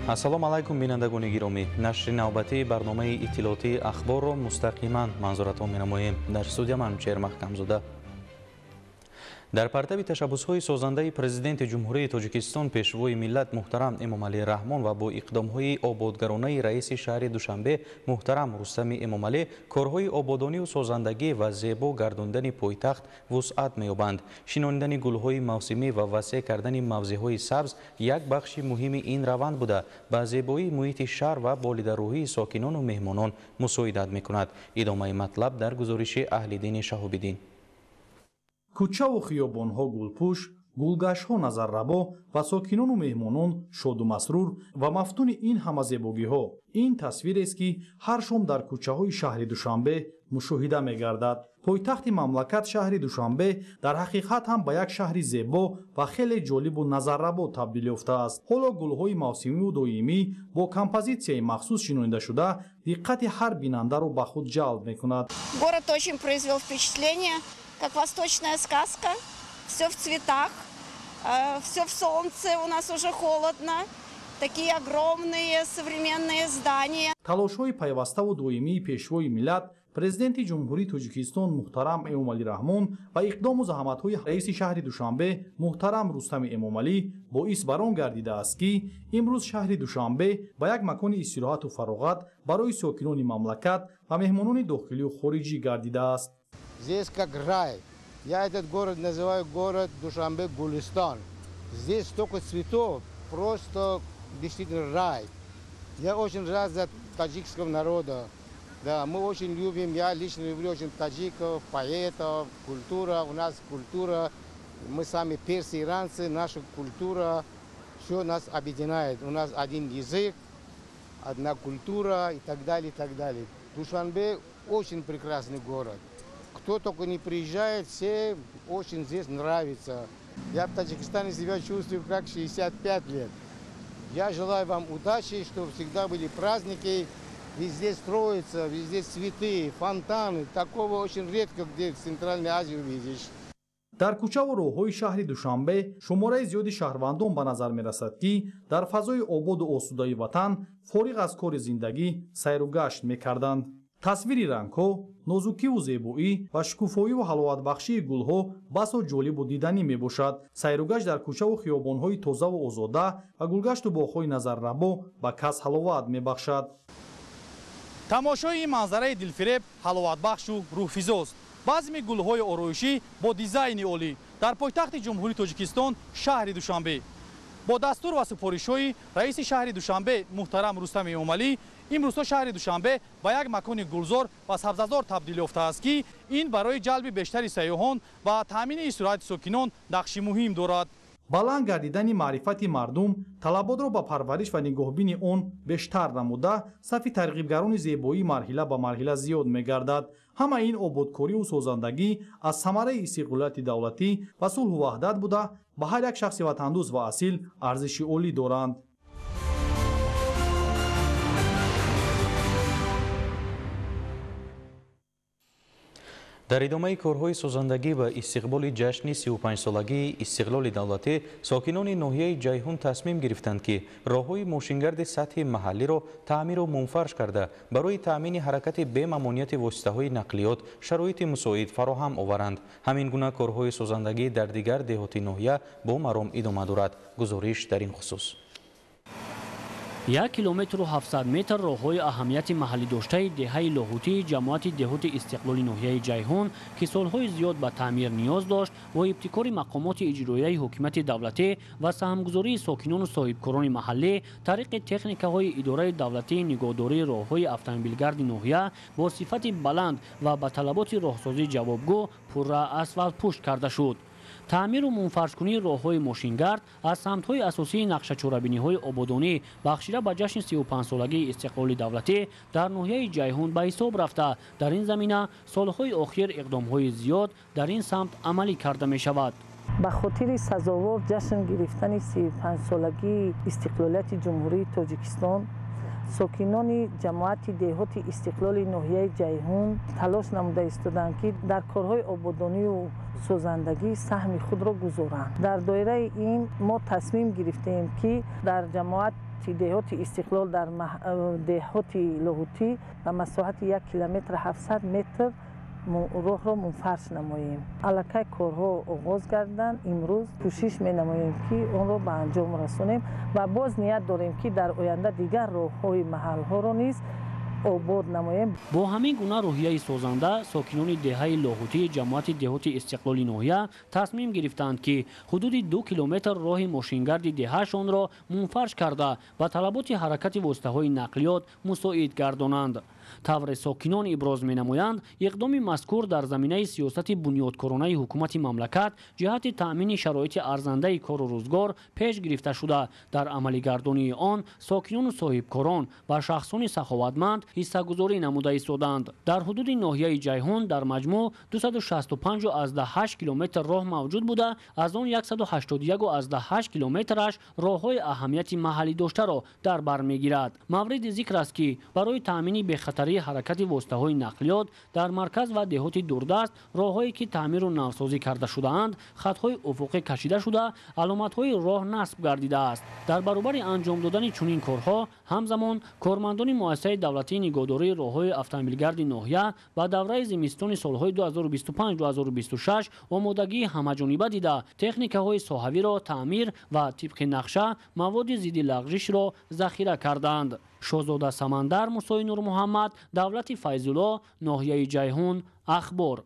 Ассалому алайкум, бинандагони гиромӣ. Нашри навбатии барномаи иттилоотии ахборро мустақиман манзуратон менамоем. Дар студия Манучеҳр Маҳкамзода. Дар партави ташаббусҳои созандаи президенти Ҷумҳурии Тоҷикистон, пешвои миллат муҳтарам Эмомалӣ Раҳмон ва бо иқдомҳои ободгаронаи раиси шаҳри Душанбе муҳтарам Рустами Эмомалӣ корҳои ободонию созандагӣ ва зебо гардондани пойтахт вусъат меёбанд. Шинонидани гулҳои мавсимӣ ва васеъ кардани мавзеъҳои сабз як бахши муҳими ин раванд буда, ба зебоии муҳити шаҳр ва болидарӯҳии сокинону меҳмонон мусоидат мекунад. Идомаи матлаб дар гузориши Аҳлиддини Шаҳобиддин. Кӯчаву хиёбонҳо гулпӯш, гулгаштҳо назаррабо ва сокинону меҳмонон шоду масрур ва мафтуни ин ҳама зебогиҳо. Ин тасвирест, ки ҳар шом дар кӯчаҳои шаҳри Душанбе мушоҳида мегардад. Пойтахти мамлакат шаҳри Душанбе дар ҳақиқат ҳам ба як шаҳри зебо ва хеле ҷолибу назаррабо табдил ёфтааст. Ҳоло гулҳои мавсимиву доимӣ бо композитсияи махсус шинонидашуда диққати ҳар бинандаро ба худ ҷалб мекунад. Город очень произвел впечатление, как восточная сказка, все в цветах, все в солнце, у нас уже холодно, такие огромные современные здания. Талошҳои пайваставу доимии пешвои миллат, президенти Ҷумҳурии Тоҷикистон муҳтарам Эмомалӣ Раҳмон ва иқдому заҳматҳои раиси шаҳри Душанбе муҳтарам Рустами Эмомалӣ боис бар он гардидааст, ки имрӯз шаҳри Душанбе ба як макони истироҳату фароғат барои сокинони мамлакат ва меҳмонони дохилию хориҷӣ гардидааст. Здесь как рай. Я этот город называю город Душанбе Гулистан. Здесь столько цветов, просто действительно рай. Я очень рад за таджикского народа. Да, мы очень любим, я лично люблю очень таджиков, поэтов, культура, у нас культура, мы сами персы, иранцы, наша культура, все нас объединяет. У нас один язык, одна культура и так далее, и так далее. Душанбе очень прекрасный город. Кто только не приезжает, все очень здесь нравится. Я в Таджикистане себя чувствую как 65 лет. Я желаю вам удачи, чтобы всегда были праздники. Везде строятся, везде цветы, фонтаны. Такого очень редко где в Центральной Азии увидишь. Дар кӯчаву роҳҳои шаҳри Душанбе шумораи зиёди шаҳрвандон ба назар мерасад, ки дар фазои ободу осудаи ватан фориғ аз кори зиндагӣ сайру гашт мекарданд. Тасвири рангҳо, нозукиву зебоӣ ва шукуфоиву ҳаловатбахшии гулҳо басо ҷолибу диданӣ мебошад. Сайругашт дар кӯчаву хиёбонҳои тозаву озода ва гулгашту боғҳои назаррабо ба кас ҳаловат мебахшад. Тамошои ин манзараи дилфиреб ҳаловатбахшу рӯҳфизост. Базми гулҳои ороишӣ бо дизайни олӣ дар пойтахти Ҷумҳурии Тоҷикистон шаҳри Душанбе. Бо дастур ва супоришҳои раиси шаҳри Душанбе муҳтарам Рустами Эмомалӣ имрӯзҳо шаҳри Душанбе ба як макони гулзор ва сабзазор табдил ёфтааст, ки ин барои ҷалби бештари сайёҳон ва таъмини истироҳати сокинон нақши муҳим дорад. Баланд гардидани маърифати мардум талаботро ба парвариш ва нигоҳбини он бештар намуда, сафи тарғибгарони зебоӣ марҳила ба марҳила зиёд мегардад. Ҳама ин ободкориву созандагӣ аз самараи истиқлолияти давлатӣ ва сулҳу ваҳдат буда, ба ҳар як шахси ватандӯст ва асил арзиши олӣ доранд. Дар идомаи корҳои созандагӣ ва истиқболи ҷашни 35-солагии истиқлоли давлатӣ сокинони ноҳияи Ҷайҳун тасмим гирифтанд, ки роҳҳои мошингарди сатҳи маҳаллиро таъмиру мунфарш карда, барои таъмини ҳаракати бемамонияти воситаҳои нақлиёт шароити мусоид фароҳам оваранд. Ҳамин гуна корҳои созандагӣ дар дигар деҳоти ноҳия бо маром идома дорад. Гузориш дар ин хусус. 1 километру 700 метр роҳҳои аҳамияти маҳаллӣ доштаи деҳаи Лоҳутии ҷамоати деҳоти Истиқлоли ноҳияи Ҷайҳун, ки солҳои зиёд ба таъмир ниёз дошт, бо ибтикори мақомоти иҷроияи ҳокимияти давлатӣ ва саҳмгузории сокинону соҳибкорони маҳаллӣ тариқи техникаҳои идораи давлатии нигоҳдории роҳҳои автомобилгарди ноҳия бо сифати баланд ва ба талаботи роҳсозӣ ҷавобгӯ пурра асфалтпӯш карда шуд. Таъмиру мунфаршкунии роҳҳои мошингард аз самтҳои асосии нақшачорабиниҳои ободонӣ бахшида ба ҷашни 35-солагии истиқлоли давлатӣ дар ноҳияи Ҷайҳун ба ҳисоб рафта, дар ин замина солҳои охир иқдомҳои зиёд дар ин самт амалӣ карда мешавад. Ба хотири сазовор ҷашн гирифтани 35-солагии истиқлолияти Ҷумҳурии Тоҷикистон сокинони ҷамоати деҳоти Истиқлоли ноҳияи Ҷайҳун талош намуда истоданд, ки дар корҳои ободонию созандагӣ саҳми худро гузоранд. Дар доираи ин мо тасмим гирифтем, ки дар ҷамоати деҳоти Истиқлол, дар деҳоти Лоҳутӣ ба масоҳати 1 километр 700 метр роҳро мунфарш намоем. Аллакай корҳо оғоз гардиданд. Имрӯз кӯшиш менамоем, ки онро ба анҷом расонем ва боз ният дорем, ки дар оянда дигар роҳҳои маҳалҳоро низ обод намоем. Бо ҳамин гуна рӯҳияи созанда сокинони деҳаи Лоҳутии ҷамоати деҳоти Истиқлоли ноҳия тасмим гирифтанд, ки ҳудуди 2 километр роҳи мошингарди деҳаашонро мунфарш карда, ба талаботи ҳаракати воситаҳои нақлиёт мусоид гардонанд. Тавре сокинон иброз менамоянд, иқдоми мазкур дар заминаи сиёсати бунёдкоронаи ҳукумати мамлакат ҷиҳати таъмини шароити арзандаи кору рӯзгор пеш гирифта шуда, дар амалигардонии он сокинону соҳибкорон ва шахсони саховатманд ҳиссагузорӣ намуда истоданд. Дар ҳудуди ноҳияи Ҷайҳун дар маҷмӯъ 265,8 километр роҳ мавҷуд буда, аз он 181,8 километраш роҳҳои аҳамияти маҳаллӣ доштаро дар бар мегирад. Мавриди зикр аст, ки барои таъмини бехатарии ҳаракати воситаҳои нақлиёт дар марказ ва деҳоти дурдаст роҳҳое ки таъмиру навсозӣ карда шудаанд, хатҳои уфуқӣ кашида шуда, аломатҳои роҳ насб гардидааст. Дар баробари анҷом додани чунин корҳо, ҳамзамон кормандони муассисаи давлатии нигоҳдории роҳҳои автомобилгарди ноҳия ба давраи зимистони солҳои 2025-2026 омодагии ҳамаҷониба дида, техникаҳои соҳавиро таъмир ва тибқи нақша маводи зидди лағжишро захира карданд. Шоҳзода Самандар, Мусои Нурмуҳаммад, Давлати Файзулло, ноҳияи Ҷайҳун, Ахбор.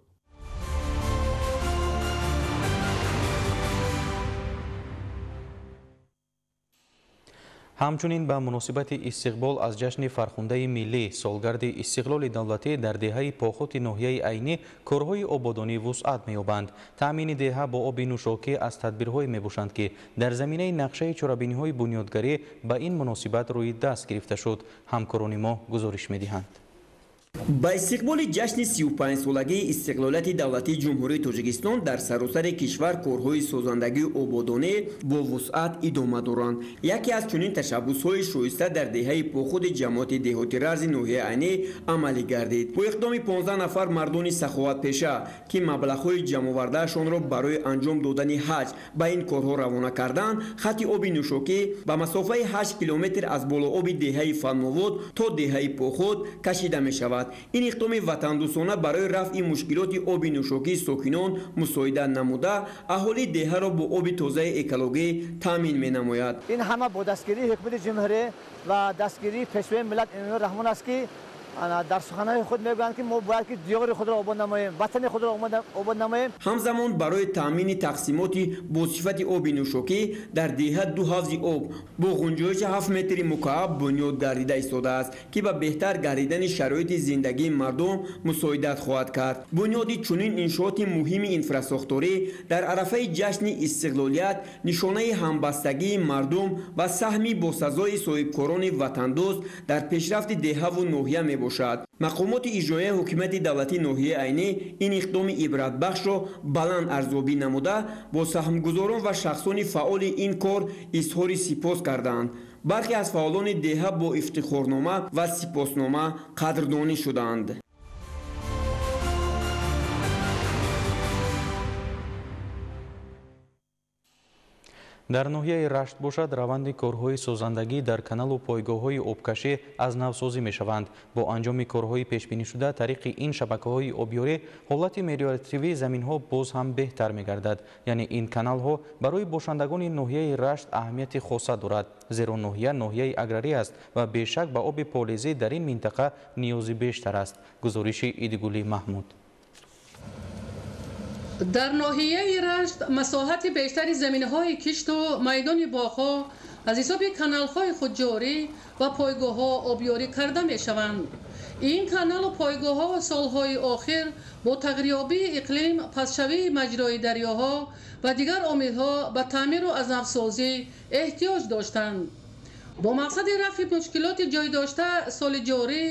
Ҳамчунин ба муносибати истиқбол аз ҷашни фархундаи миллӣ, солгарди истиқлоли давлатӣ, дар деҳаи Похути ноҳияи Айнӣ корҳои ободонӣ вусъат меёбанд. Таъмини деҳа бо оби нӯшокӣ аз тадбирҳое мебошанд, ки дар заминаи нақшаи чорабиниҳои бунёдгарӣ ба ин муносибат рӯи даст гирифта шуд. Ҳамкорони мо гузориш медиҳанд. Ба истиқболи ҷашни 35-солагии истиқлолияти давлатии Ҷумҳурии Тоҷикистон дар саросари кишвар корҳои созандагию ободонӣ бо вусъат идома доранд. Яке аз чунин ташаббусҳои шоиста дар деҳаи Похуди ҷамоати деҳоти Рази ноҳияи Айнӣ амалӣ гардид. Бо иқдоми 15 нафар мардони саховатпеша, ки маблағҳои ҷамъовардаашонро барои анҷом додани ҳаҷ ба ин корҳо равона карданд, хати оби нӯшокӣ ба масофаи 8 километр аз болооби деҳаи Фанновод то деҳаи Похуд кашида мешавад. Ин иқдоми ватандӯстона барои рафъи мушкилоти оби нӯшокии сокинон мусоидат намуда, аҳолии деҳаро бо оби тозаи экологӣ таъмин менамояд. Ин ҳама бо дастгирии ҳукумати ҷумҳурӣ ва дастгирии пешвои миллат Эмомалӣ Раҳмон аст, ки дар суханҳои худ мегӯянд, ки мо бояд ки диёри худро обод намоем, ватани худро обод намоем. Ҳамзамон барои таъмини тақсимоти бо сифати оби нӯшокӣ дар деҳа ду ҳавзи об бо ғунҷоиши 7 метри мукааб бунёд гардида истодааст, ки ба беҳтар гардидани шароити зиндагии мардум мусоидат хоҳад кард. Бунёди чунин иншооти муҳими инфрасохторӣ дар арафаи ҷашни истиқлолият нишонаи ҳамбастагии мардум ва саҳми босазои соҳибкорони ватандӯст дар пешрафти деҳаву ноҳия мебошад. Мақомоти иҷроияи ҳукумати давлатии ноҳияи Айнӣ ин иқдоми ибратбахшро баланд арзёбӣ намуда, бо саҳмгузорон ва шахсони фаъоли ин кор изҳори сипос карданд. Бархе аз фаъолони деҳа бо ифтихорнома ва сипоснома қадрдонӣ шуданд. Дар ноҳияи Рашт бошад, раванди корҳои созандагӣ дар каналу пойгоҳҳои обкашӣ аз навсозӣ мешаванд. Бо анҷоми корҳои пешбинишуда тариқи ин шабакаҳои обёрӣ ҳолати мелиоративии заминҳо боз ҳам беҳтар мегардад. Яъне ин каналҳо барои бошандагони ноҳияи Рашт аҳамияти хоса дорад, зеро ноҳия ноҳияи аграрӣ аст ва бешак ба оби полезӣ дар ин минтақа ниёзи бештар аст. Гузориши Идигули Маҳмуд. Дар ноҳияи Рашт масоҳати бештари заминҳои кишту майдони боғҳо аз ҳисоби каналҳои худҷорӣ ва пойгоҳҳо обёрӣ карда мешаванд. Ин каналу пойгоҳҳо солҳои охир бо тағйирёбии иқлим, пастшавии маҷрои дарёҳо ва дигар омилҳо ба таъмиру аз навсозӣ эҳтиёҷ доштанд. Бо мақсади рафъи мушкилоти ҷой дошта, соли ҷорӣ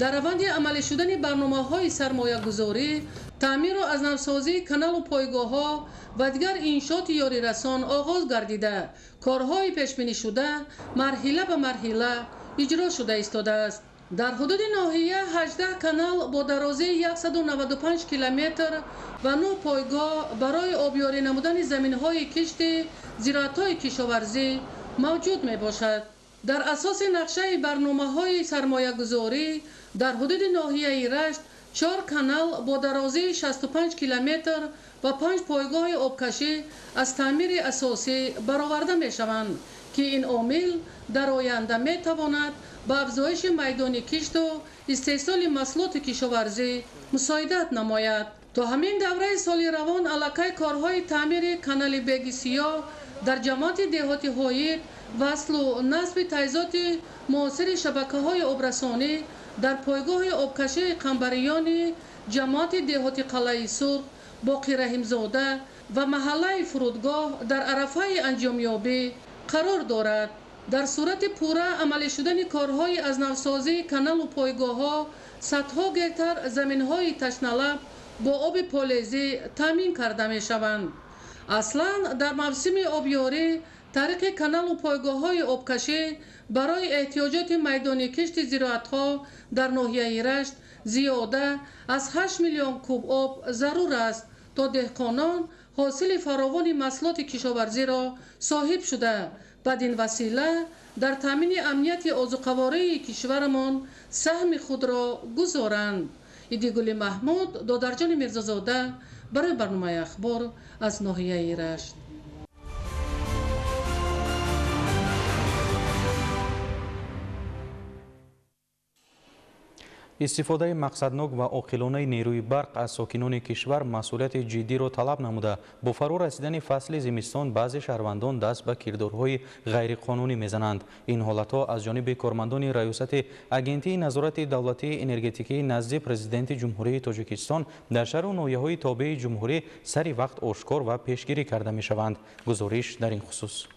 дар раванди амалӣ шудани барномаҳои сармоягузорӣ, таъмиру аз навсозии каналу пойгоҳҳо ва дигар иншооти ёрирасон оғоз гардида, корҳои пешбинишуда марҳила ба марҳила иҷро шуда истодааст. Дар ҳудуди ноҳия 18 канал бо дарозии 195 километр ва 9 пойгоҳ барои обёрӣ намудани заминҳои кишти зироатҳои кишоварзӣ мавҷуд мебошад. Дар асоси нақшаи барномаҳои сармоягузорӣ дар ҳудуди ноҳияи Рашт 4 канал бо дарозии 65 километр ва 5 пойгоҳи обкашӣ аз таъмири асосӣ бароварда мешаванд, ки ин омил дар оянда метавонад ба афзоиши майдони кишту истеҳсоли маҳсулоти кишоварзӣ мусоидат намояд. То ҳамин давраи соли равон аллакай корҳои таъмири канали Беги Сиёҳ дар ҷамоати деҳоти Ҳоид, васлу насби таҷҳизоти муосири шабакаҳои обрасонӣ дар пойгоҳи обкашии Қамбариёни ҷамоати деҳоти Қалъаи Сурх, Боқи Раҳимзода ва маҳаллаи Фурудгоҳ дар арафаи анҷомёбӣ қарор дорад. Дар сурати пурра амалӣ шудани корҳои аз навсозии каналу пойгоҳҳо, садҳо гектар заминҳои ташналаб бо оби полезӣ таъмин карда мешаванд. Аслан дар мавсими обёрӣ тариқи каналу пойгоҳҳои обкашӣ барои эҳтиёҷоти майдони кишти зироатҳо дар ноҳияи Рашт зиёда аз 8 миллион куб об зарур аст, то деҳқонон ҳосили фаровони маҳсулоти кишоварзиро соҳиб шуда, бадин васила дар таъмини амнияти озуқавории кишварамон саҳми худро гузоранд. Идигули Маҳмуд, Додарҷони Мирзозода барои барномаи Ахбор аз ноҳияи Рашт. Истифодаи мақсаднок ва оқилонаи нерӯи барқ аз сокинони кишвар масъулияти ҷиддиро талаб намуда, бо фаро расидани фасли зимистон баъзе шаҳрвандон даст ба кирдорҳои ғайриқонунӣ мезананд. Ин ҳолатҳо аз ҷониби кормандони раёсати Агентии назорати давлатии энергетикии назди Президенти Ҷумҳурии Тоҷикистон дар шаҳру ноҳияҳои тобеи ҷумҳурӣ сари вақт ошкор ва пешгирӣ карда мешаванд. Гузориш дар ин хусус.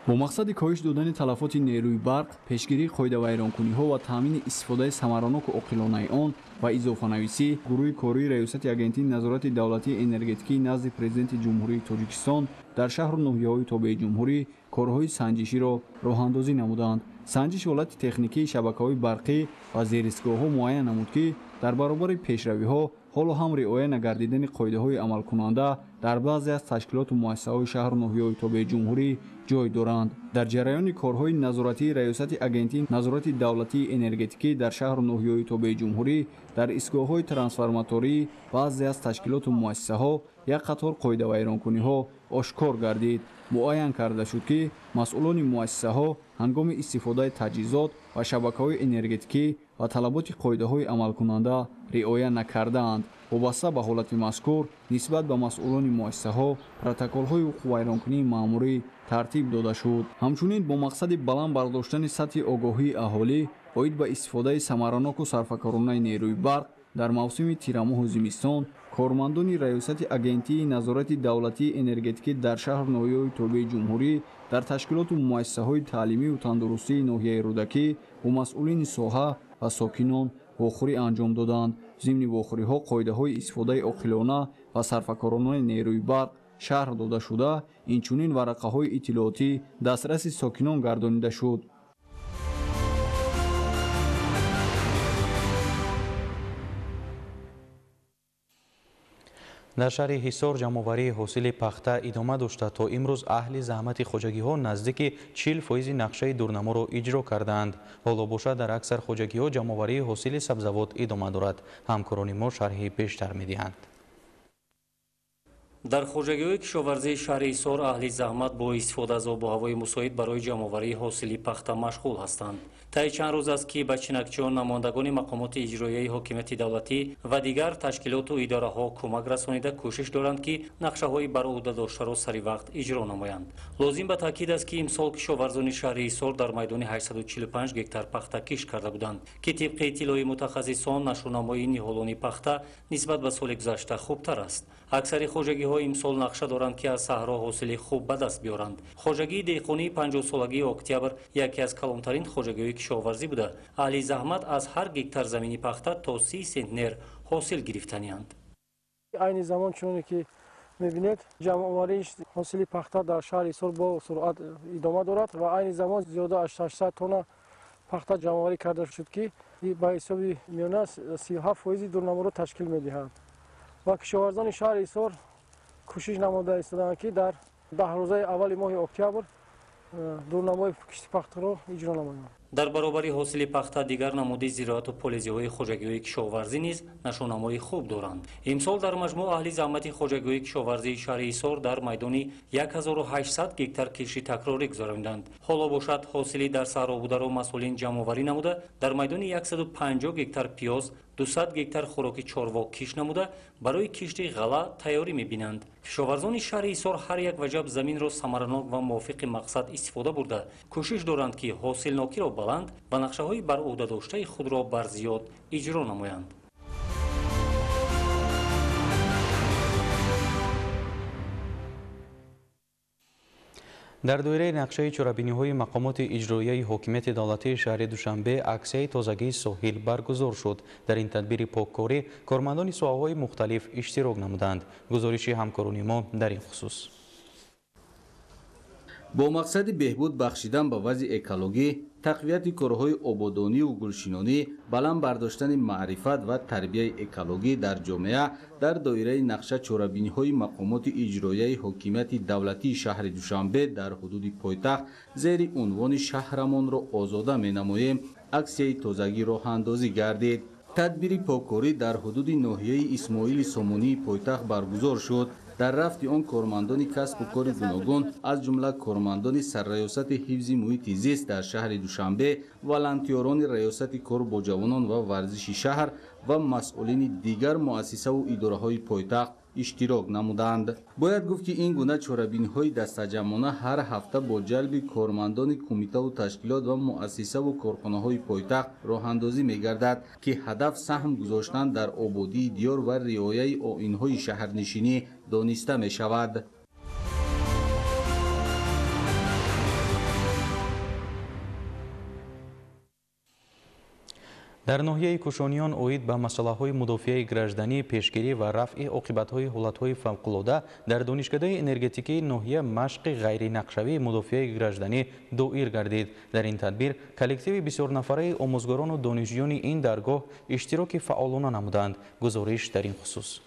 Бо мақсади коҳиш додани талафоти нерӯи барқ, пешгирии қоидавайронкуниҳо ва таъмини истифодаи самараноку оқилонаи он ва изофанависӣ, гурӯҳи кории раёсати Агентии назорати давлатии энергетикии назди Президенти Ҷумҳурии Тоҷикистон дар шаҳру ноҳияҳои тобеи ҷумҳурӣ корҳои санҷиширо роҳандозӣ намуданд. Санҷиш ҳолати техникии шабакаҳои барқӣ ва зеристгоҳҳо муайян намуд, ки дар баробари пешравиҳо ҳоло ҳам риоя нагардидани қоидаҳои амалкунанда дар баъзе аз ташкилоту муассисаҳои шаҳру ноҳияҳои тобеи ҷумҳурӣ ҷой доранд. Дар ҷараёни корҳои назоратии раёсати Агентии назорати давлатии энергетикӣ дар шаҳру ноҳияҳои тобеи ҷумҳурӣ дар истгоҳҳои трансформатории баъзе аз ташкилоту муассисаҳо як қатор қоидавайронкуниҳо ошкор гардид. Муайян карда шуд, ки масъулони муассисаҳо ҳангоми истифодаи таҷҳизот ва шабакаҳои энергетикӣ ва талаботи қоидаҳои амалкунанда риоя накардаанд. Вобаста ба ҳолати мазкур нисбат ба масъулони муассисаҳо протоколҳои ҳуқуқвайронкунии маъмурӣ тартиб дода шуд. Ҳамчунин бо мақсади баланд бардоштани сатҳи огоҳии аҳолӣ оид ба истифодаи самараноку сарфакоронаи нерӯи барқ дар мавсими тирамоҳу зимистон, кормандони раёсати Агентии назорати давлатии энергетикӣ дар шаҳру ноҳияҳои тобеи ҷумҳурӣ дар ташкилоту муассисаҳои таълимию тандурустии ноҳияи Рӯдакӣ бо масъулини соҳа ва сокинон вохӯрӣ анҷом доданд. Зимни вохӯриҳо қоидаҳои истифодаи оқилона ва сарфакоронаи нерӯи барқ шарҳ дода шуда, инчунин варақаҳои иттилоотӣ дастраси сокинон гардонида шуд. Дар шаҳри Ҳисор ҷамъоварии ҳосили пахта идома дошта, то имрӯз аҳли заҳмати хоҷагиҳо наздики 40% нақшаи дурнаморо иҷро кардаанд. Ҳоло бошад дар аксар хоҷагиҳо ҷамъоварии ҳосили сабзавот идома дорад. Ҳамкорони мо шарҳи бештар медиҳанд. Дар хоҷагиҳои кишоварзии шаҳри Ҳисор аҳли заҳмат бо истифода аз обу ҳавои мусоид барои ҷамъоварии ҳосили пахта машғул ҳастанд. Таи чанд рӯз аст, ки ба чинакчиён намояндагони мақомоти иҷроияи ҳокимияти давлатӣ ва дигар ташкилоту идораҳо кӯмак расонида кӯшиш доранд, ки нақшаҳои бароҳуда доштаро сари вақт иҷро намоянд. Лозим ба таъкид аст, ки имсол кишоварзони шаҳри Ҳисор дар майдони 845 гектар пахта кишт карда буданд, ки тибқи иттилои мутахассисон нашъунамои ниҳолони пахта нисбат ба соли гузашта хубтар аст. Аксари хоҷагиҳо имсол нақша доранд, ки аз саҳро ҳосили хуб ба даст биёранд. Хоҷагии деҳқонии 50-солагии Октябр яке аз калонтарин хоҷагиҳои кишоварзӣ буда, аҳли заҳмат аз ҳар гектар замини пахта то 30 сентнер ҳосил гирифтанианд. Айни замон, чуноне ки мебинед, ҷамъоварии ҳосили пахта дар шаҳри Ҳисор бо суръат идома дорад ва айни замон зиёда аз 600 тонна пахта ҷамъоварӣ карда шуд, ки ба ҳисоби миёна 37% дурнаморо ташкил медиҳад. Ва кишоварзони шаҳри Ҳисор кӯшиш намуда истоданд, ки дар 10 рӯзаи аввали моҳи октябр дурнамои кишти пахтаро иҷро намоянд. Дар баробари ҳосили пахта дигар намуди зироату полезиҳои хоҷагиҳои кишоварзӣ низ нашонамои хуб доранд. Имсол дар маҷмӯъ аҳли заҳмати хоҷагиҳои кишоварзии шаҳри Ҳисор дар майдони 1800 гектар кишти такрорӣ гузаронданд. Ҳоло бошад, ҳосили дар саҳро бударо масъулин ҷамъоварӣ намуда, дар майдони 150 гектар пиёз, 200 гектар хӯроки чорво кишт намуда, барои кишти ғалла тайёрӣ мебинанд. Кишоварзони шаҳри Ҳисор ҳар як ваҷаб заминро самаранок ва мувофиқи мақсад истифода бурда, кӯшиш доранд, ки ҳосилнокиро баланд ва нақшаҳои бар ӯҳда доштаи худро бар зиёд иҷро намоянд. Дар доираи нақшаи чорабиниҳои мақомоти иҷроияи ҳокимияти давлатии шаҳри Душанбе аксияи тозагии соҳил баргузор шуд. Дар ин тадбири поккорӣ кормандони соҳаҳои мухталиф иштирок намуданд. Гузориши ҳамкорони мо дар ин хусус. Бо мақсади беҳбуд бахшидан ба вазъи экологӣ, тақвияти корҳои ободониву гулшинонӣ, баланд бардоштани маърифат ва тарбияи экологӣ дар ҷомеа дар доираи нақша чорабиниҳои мақомоти иҷроияи ҳокимияти давлатии шаҳри Душанбе дар ҳудуди пойтахт зери унвони «Шаҳрамонро озода менамоем» аксияи тозагӣ роҳандозӣ гардид. Тадбири поккорӣ дар ҳудуди ноҳияи Исмоили Сомонии пойтахт баргузор шуд. Дар рафти он кормандони касбу кори гуногун, аз ҷумла кормандони сарраёсати ҳифзи муҳити зист дар шаҳри Душанбе, волонтёрони раёсати кор бо ҷавонон ва варзиши шаҳр ва масъулини дигар муассисаву идораҳои пойтахт иштирок намуданд. Бояд гуфт, ки ин гуна чорабиниҳои дастаҷамъона ҳар ҳафта бо ҷалби кормандони кумитаву ташкилот ва муассисаву корхонаҳои пойтахт роҳандозӣ мегардад, ки ҳадаф саҳм гузоштан дар ободии диёр ва риояи оинҳои шаҳрнишинӣ дониста мешавад. Дар ноҳияи Кушониён оид ба масъалаҳои мудофиаи гражданӣ, пешгирӣ ва рафъи оқибатҳои ҳолатҳои фавқулода дар донишкадаи энергетикии ноҳия машқи ғайринақшавии мудофиаи гражданӣ доир гардид. Дар ин тадбир коллективи бисёрнафараи омӯзгорону донишҷӯёни ин даргоҳ иштироки фаъолона намуданд. Гузориш дар ин хусус.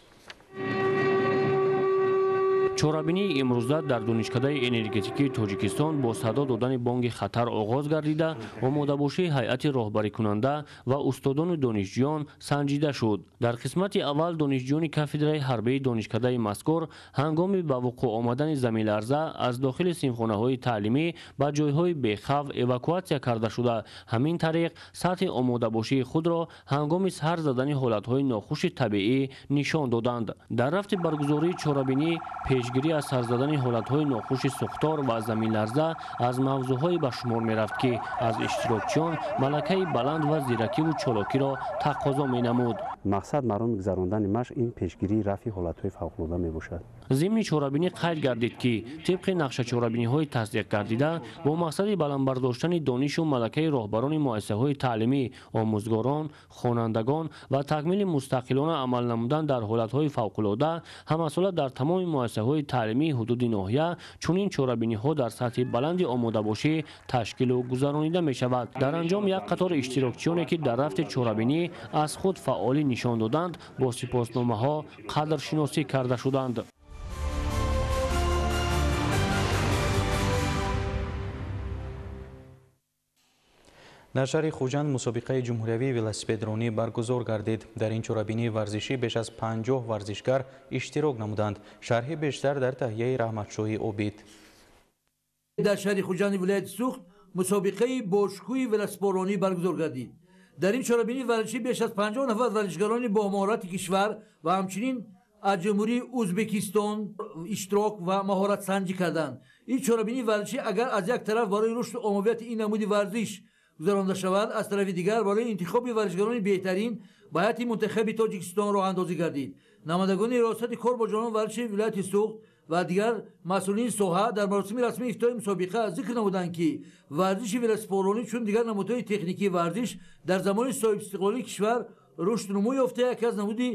Чорабинии имрӯза дар донишкадаи энергетикии Тоҷикистон бо садо додани бонги хатар оғоз гардида, омодабошии ҳайати роҳбарикунанда ва устодону донишҷӯён санҷида шуд. Дар қисмати аввал донишҷӯёни кафедраи ҳарбии донишкадаи мазкур ҳангоми ба вуқӯъ омадани заминларза аз дохили синфхонаҳои таълимӣ ба ҷойҳои бехавф эвакуатсия карда шуда, ҳамин тариқ сатҳи омодабошии худро ҳангоми сар задани ҳолатҳои нохуши табиӣ нишон доданд. Дар рафти баргузории чорабинӣ пешгирӣ аз сар задани ҳолатҳои нохуши сӯхтор ва заминларза аз мавзӯъҳое ба шумор мерафт, ки аз иштирокчиён малакаи баланд ва зиракиву чолокиро тақозо менамуд. Мақсад мароми гузарондани машқ ин пешгирии рафъи ҳолатҳои фавқулода мебошад. Зимни чорабинӣ қайд гардид, ки тибқи нақшачорабиниҳои тасдиқ гардида бо мақсади баланд бардоштани донишу малакаи роҳбарони муассисаҳои таълимӣ, омӯзгорон, хонандагон ва такмили мустақилона амал намудан дар ҳолатҳои фавқулода ҳамасола дар тамоми муассисаҳои таълимии ҳудуди ноҳия чунин чорабиниҳо дар сатҳи баланди омодабошӣ ташкилу гузаронида мешавад. Дар анҷом як қатор иштирокчиёне, ки дар рафти чорабинӣ аз худ фаъолӣ нишон доданд, бо сипосномаҳо қадршиносӣ карда шуданд. Дар шаҳри Хуҷанд мусобиқаи ҷумҳуриявии велосипедронӣ баргузор гардид. Дар ин чорабинии варзишӣ беш аз 50 варзишгар иштирок намуданд. Шарҳи бештар дар таҳияи Раҳматшоҳи Обид. Дар шаҳри Хуҷанди вилояти Суғд мусобиқаи бошкӯҳи велосипедронӣ баргузор гардид. Дар ин чорабинии варзишӣ беш аз 50 нафар варзишгарони бомаҳорати кишвар ва ҳамчунин аз ҷумҳурии Ӯзбекистон иштирок ва маҳоратсанҷӣ карданд. Ин чорабинии варзишӣ агар аз як тараф барои рушду оммавияти ин намуди варзиш гузаронда шавад, аз тарафи дигар барои интихоби варзишгарони беҳтарин ба ҳайати мунтахаби Тоҷикистон роҳандозӣ гардид. Намояндагони раёсати кор бо ҷавонон варзиши вилояти Суғд ва дигар масъулини соҳа дар маросими расмии ифтитоҳи мусобиқа зикр намуданд, ки варзиши велосипедронӣ чун дигар намудҳои техникии варзиш дар замони соҳибистиқлолии кишвар рушду нумӯ ёфта, яке аз намуди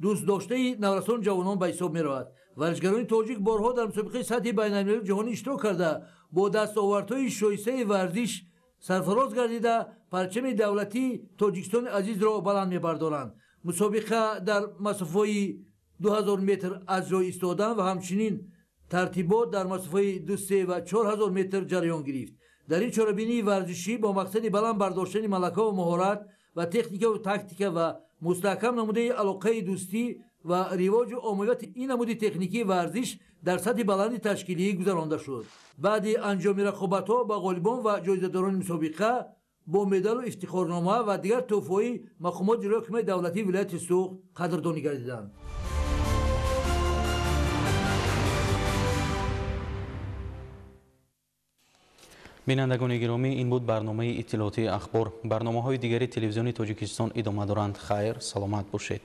дӯстдоштаи наврасону ҷавонон ба ҳисоб меравад. Варзишгарони тоҷик борҳо дар мусобиқаи сатҳи байналмилалии ҷаҳонӣ иштирок карда, бо дастовардҳои шоистаи варзиш Сарфароз гардида парчами давлатии Тоҷикистони азизро баланд мебардоранд. Мусобиқа дар масофаи 2000 метр аз ҷой истодан ва ҳамчунин тартибот дар масофаи 2, 3 ва 4000 метр ҷараён гирифт. Дар ин чорабинии варзишӣ бо мақсади баланд бардоштани малака ва маҳорат ва техникаву тактика ва мустаҳкам намудаи алоқаи дӯстӣ ва ривоҷу оммавияти ин намуди техникии варзиш дар сатҳи баланди ташкилӣ гузаронда шуд. Баъди анҷоми рақобатҳо ба ғолибон ва ҷоизадорони мусобиқа бо медалу ифтихорнома ва дигар тӯҳфаҳои мақомоти иҷроияи ҳокимияти давлатии вилояти Суғд қадрдонӣ гардиданд. Бинандагони гиромӣ, ин буд барномаи иттилоотии Ахбор. Барномаҳои дигари телевизиони Тоҷикистон идома доранд. Хайр, саломат бошед.